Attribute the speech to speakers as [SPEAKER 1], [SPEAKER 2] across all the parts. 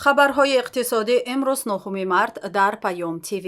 [SPEAKER 1] Хабарҳои иқтисодӣ имрӯз, 9 март, дар Паём ТВ.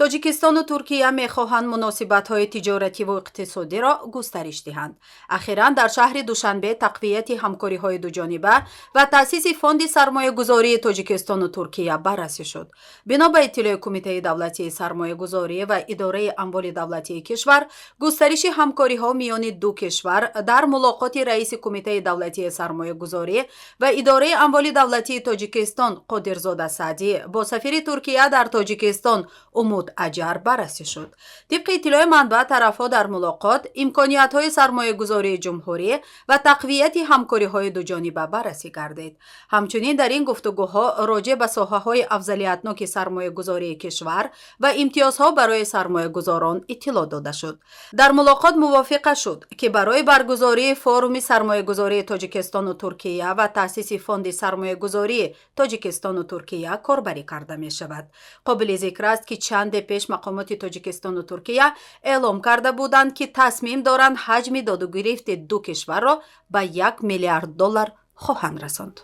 [SPEAKER 1] Тоҷикистону Туркия мехоҳанд муносибатҳои тиҷоративу иқтисодиро густариш диҳанд. Ахиран дар шаҳри Душанбе тақвияти ҳамкориҳои дуҷониба ва таъсиси Фонди сармоягузории Тоҷикистону Туркия баррасӣ шуд. Бино ба иттилои Кумитаи давлатии сармоягузорӣ ва идораи амволи давлатии кишвар, густариши ҳамкориҳо миёни ду кишвар дар мулоқоти раиси Кумитаи давлатии сармоягузорӣ ва идораи амволи давлатии Тоҷикистон Қодирзода Саъдӣ бо сафири Туркия дар Тоҷикистон Умуд Аҷар баррасӣ шуд. Тибқи иттилои манбаъ, тарафҳо дар мулоқот имкониятҳои сармоягузории ҷумҳурӣ ва тақвияти ҳамкориҳои дуҷониба баррасӣ гардид. Ҳамчунин дар ин гуфтугӯҳо роҷеъ ба соҳаҳои афзалиятноки сармоягузории кишвар ва имтиёзҳо барои сармоягузорон иттилоъ дода шуд. Дар мулоқот мувофиқа шуд, ки барои баргузории форуми сармоягузории Тоҷикистону Туркия ва таъсиси Фонди сармоягузории Тоҷикистону Туркия корбарӣ карда мешавад. Қобили зикр аст, ки чанде пеш мақомоти Тоҷикистону Туркия эълом карда буданд, ки тасмим доранд ҳаҷми додугирифти ду кишварро ба 1 миллиард доллар хоҳанд расонд.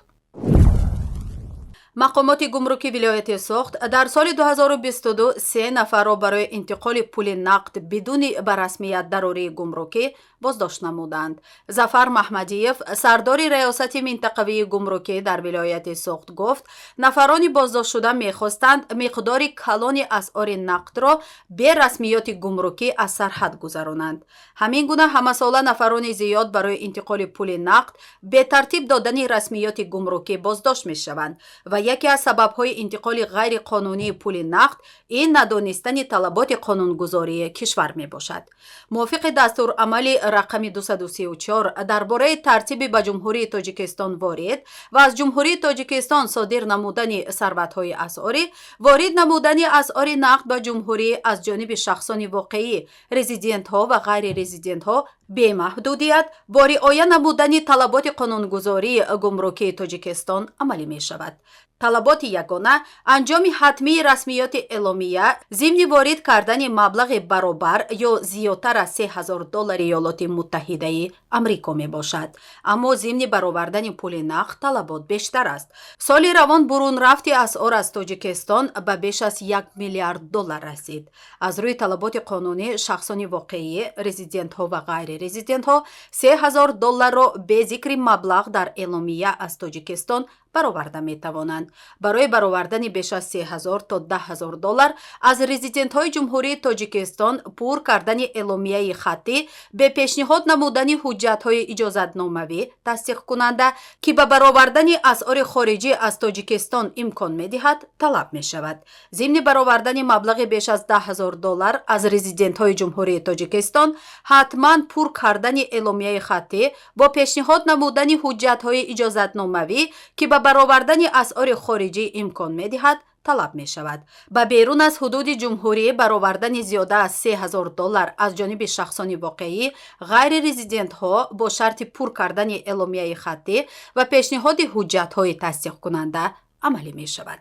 [SPEAKER 1] Мақомоти гумруки вилояти Суғд дар соли 2022 се нафарро барои интиқоли пули нақд бидуни ба расмият дарории гумрукӣ боздошт намуданд. Зафар Маҳмадиев, сардори раёсати минтақавии гумрукӣ дар вилояти Суғд, гуфт, нафарони боздоштшуда мехостанд миқдори калони асъори нақдро бе расмиёти гумрукӣ аз сарҳад гузаронанд. Ҳамин гуна ҳамасола нафарони зиёд барои интиқоли пули нақд бетартиб додани расмиёти гумрукӣ боздошт мешаванд ва яке аз сабабҳои интиқоли ғайриқонунии пули нақд ин надонистани талаботи қонунгузории кишвар мебошад. Мувофиқи дастурамали рақами 234 дар бораи тартиби ба Ҷумҳурии Тоҷикистон ворид ва аз Ҷумҳурии Тоҷикистон содир намудани сарватҳои асъорӣ, ворид намудани асъори нақд ба ҷумҳурӣ аз ҷониби шахсони воқеӣ, резидентҳо ва ғайрирезидентҳо бемаҳдудият бо риоя намудани талаботи қонунгузории гумрукии Тоҷикистон амалӣ мешавад. Талаботи ягона анҷоми ҳатмии расмиёти эъломия зимни ворид кардани маблағи баробар ё зиёдтар аз 3000 доллари Иёлоти Муттаҳидаи Амрико мебошад. Аммо зимни баровардани пули нақд талабот бештар аст. Соли равон бурунрафти асъор аз Тоҷикистон ба беш аз 1 миллиард доллар расид. Аз рӯи талаботи қонунӣ, шахсони воқеӣ, резидентҳо ва ғайрирезидентҳо 3000 долларро бе зикри маблағ дар эъломия аз Тоҷикистон бароварда метавонанд. Барои баровардани беш аз 3000 то 10 000 доллар аз резидентҳои Ҷумҳурии Тоҷикистон пур кардани эъломияи хаттӣ бе пешниҳод намудани ҳуҷҷатҳои иҷозатномавӣ тасдиқкунанда, ки ба баровардани асъори хориҷӣ аз Тоҷикистон имкон медиҳад, талаб мешавад. Зимни баровардани маблағи беш аз 10 000 доллар аз резидентҳои Ҷумҳурии Тоҷикистон ҳатман пур кардани эъломияи хаттӣ бо пешниҳод намудани ҳуҷҷатҳои иҷозатномавӣ, ки ба баровардани асъори хориҷӣ имкон медиҳад, талаб мешавад. Ба берун аз ҳудуди ҷумҳурӣ баровардани зиёда аз 3000 доллар аз ҷониби шахсони воқеӣ, ғайрирезидентҳо бо шарти пур кардани эъломияи хаттӣ ва пешниҳоди ҳуҷҷатҳои тасдиқкунанда амалӣ мешавад.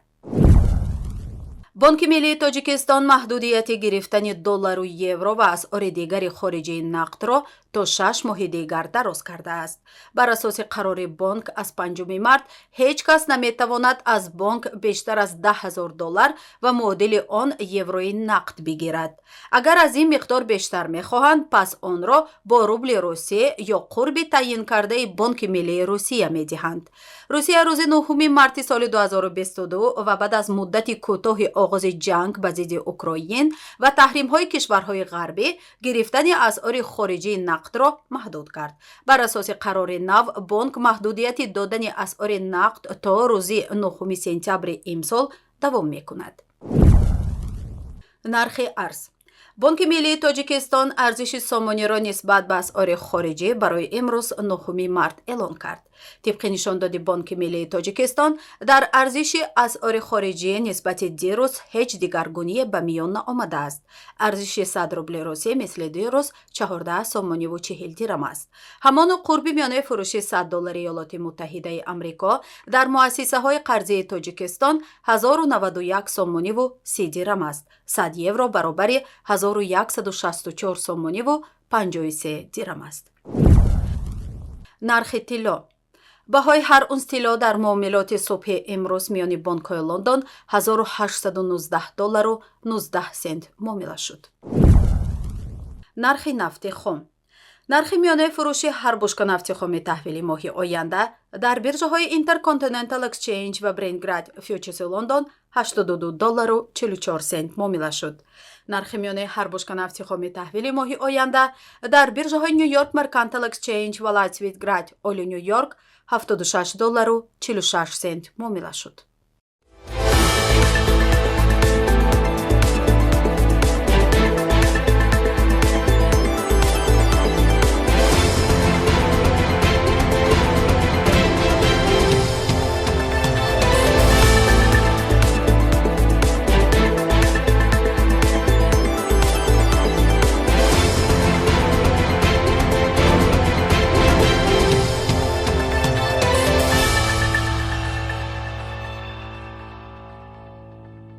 [SPEAKER 1] Бонки миллии Тоҷикистон маҳдудияти гирифтани доллару евро ва асъори дигари хориҷии нақдро то 6 моҳи дигар дароз кардааст. Бар асоси қарори бонк, аз 5 март ҳеҷ кас наметавонад аз бонк бештар аз 10 000 доллар ва муодили он еврои нақд бигирад. Агар аз ин миқдор бештар мехоҳанд, пас онро бо рубли Русия ё қурби таъйинкардаи Бонки миллии Русия медиҳанд. Русия рӯзи 9 марти соли 2022 ва баъд аз муддати кӯтоҳи оғози ҷанг ба зидди Украин ва таҳримҳои кишварҳои ғарбӣ гирифтани асъори хориҷии нақдро маҳдуд кард. Бар асоси қарори нав, бонк маҳдудияти додани асъори нақд то рӯзи 9 сентябри имсол давом мекунад. Нархи арз. Бонки миллии Тоҷикистон арзиши сомониро нисбат ба асъори хориҷӣ барои имрӯз, 9 март, эълон кард. Тибқи нишондоди Бонки миллии Тоҷикистон, дар арзиши асъори хориҷӣ нисбати дирӯз ҳеҷ дигаргуние ба миён наомадааст. Арзиши 100 рубли Русия мисли дирӯз 14 сомониву 40 дирам аст. Ҳамоно қурби миёнаи фурӯши 100 доллари Иёлоти Муттаҳидаи Амрико дар муассисаҳои қарзии Тоҷикистон 1091 сомониву 30 дирам аст. 100 евро баробари 1164 сомониву 53 дирам аст. Нархи тилло. Баҳои ҳар унс тилло дар муомилоти субҳи имрӯз миёни бонкҳои Лондон 1819 доллару 19 сент муомила шуд. Нархи нафти хом. Нархи миёнаи фурӯши ҳар бушка нафти хоми таҳвили моҳи оянда дар биржаҳои Intercontinental Exchange ва Brent Grade Futures Лондон 82 доллару 44 сент муомила шуд. Нархи миёнаи ҳар бушка нафти хоми таҳвили моҳи оянда дар биржаҳои New York Mercantile Exchange ва Light Sweet Grade Oil Нью Йорк 76 доллару 46 сент муомила шуд.